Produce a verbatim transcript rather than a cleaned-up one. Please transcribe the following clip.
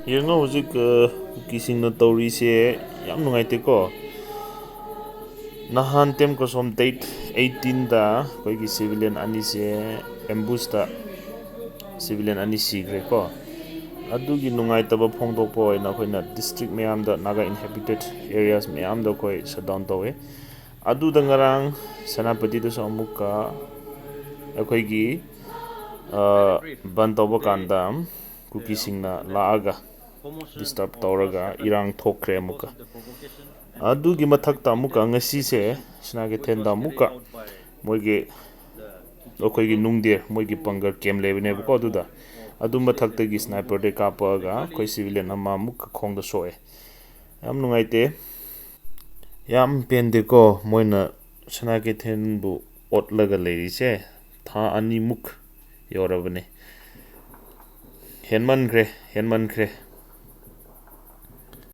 ꯌꯦꯡꯉꯣ ꯍꯧꯖꯤꯛ, ꯑ, ꯀꯨꯀꯤꯁꯤꯡꯅ ꯇꯧꯔꯤꯁꯦ ꯌꯥꯝ ꯅꯨꯡꯉꯥꯏꯇꯦꯀꯣ꯫ ꯅꯍꯥꯟ ꯇꯦꯝꯀꯣꯁꯣꯝ date eighteen ꯗ ꯑꯩꯈꯣꯏꯒꯤ civilian ꯑꯅꯤꯁꯦ ambush ꯇ civilian ꯑꯅꯤ ꯁꯤꯈ꯭ꯔꯦꯀꯣ꯫ ꯑꯗꯨꯒꯤ ꯅꯨꯡꯉꯥꯏꯇꯕ ꯐꯣꯡꯗꯣꯛꯄ ꯑꯣꯏꯅ ꯑꯩꯈꯣꯏꯅ district ꯃꯌꯥꯝꯗ, Naga inhabited areas ꯃꯌꯥꯝꯗ ꯑꯩꯈꯣꯏ shutdown ꯇꯧꯋꯦ꯫ ꯑꯗꯨꯗ ꯉꯔꯥꯡ ꯁꯦꯅꯥꯄꯇꯤꯗꯁꯨ ꯑꯃꯨꯛꯀ ꯑꯩꯈꯣꯏꯒꯤ, ꯑ, ꯕꯟ ꯇꯧꯕ ꯀꯥꯟꯗ ꯀꯨꯀꯤꯁꯤꯡꯅ ꯂꯥꯛꯑꯒ disturb ꯇꯧꯔꯒ ꯏꯔꯥꯡ ꯊꯣꯛꯈ꯭ꯔꯦ ꯑꯃꯨꯛꯀ꯫ ꯑꯗꯨꯒꯤ ꯃꯊꯛꯇ ꯑꯃꯨꯛꯀ ꯉꯁꯤꯁꯦ ꯁꯤꯅꯥ ꯀꯩꯊꯦꯜꯗ ꯑꯃꯨꯛꯀ ꯃꯣꯏꯒꯤ, ꯑꯩꯈꯣꯏꯒꯤ ꯅꯨꯡꯗꯤꯔ, ꯃꯣꯏꯒꯤ ꯄꯪꯒꯔ camp ꯂꯩꯕꯅꯦꯕꯀꯣ ꯑꯗꯨꯗ, ꯑꯗꯨ ꯃꯊꯛꯇꯒꯤ sniper ꯗꯩ ꯀꯥꯞꯄꯛꯑꯒ ꯑꯩꯈꯣꯏ civilian ꯑꯃ ꯑꯃꯨꯛꯀ ꯈꯣꯡꯗ ꯁꯣꯛꯑꯦ꯫ ꯌꯥꯝ ꯅꯨꯡꯉꯥꯏꯇꯦ꯫ ꯌꯥꯝ ꯄꯦꯟꯗꯦꯀꯣ ꯃꯣꯏꯅ ꯁꯅꯥ ꯀꯩꯊꯦꯜꯕꯨ ꯑꯣꯠꯂꯒ ꯂꯩꯔꯤꯁꯦ꯫ ꯊꯥ ꯑꯅꯤꯃꯨꯛ ꯌꯧꯔꯕꯅꯦ꯫ ꯍꯦꯟꯃꯟꯈ꯭ꯔꯦ, ꯍꯦꯟꯃꯟꯈ꯭ꯔꯦ꯫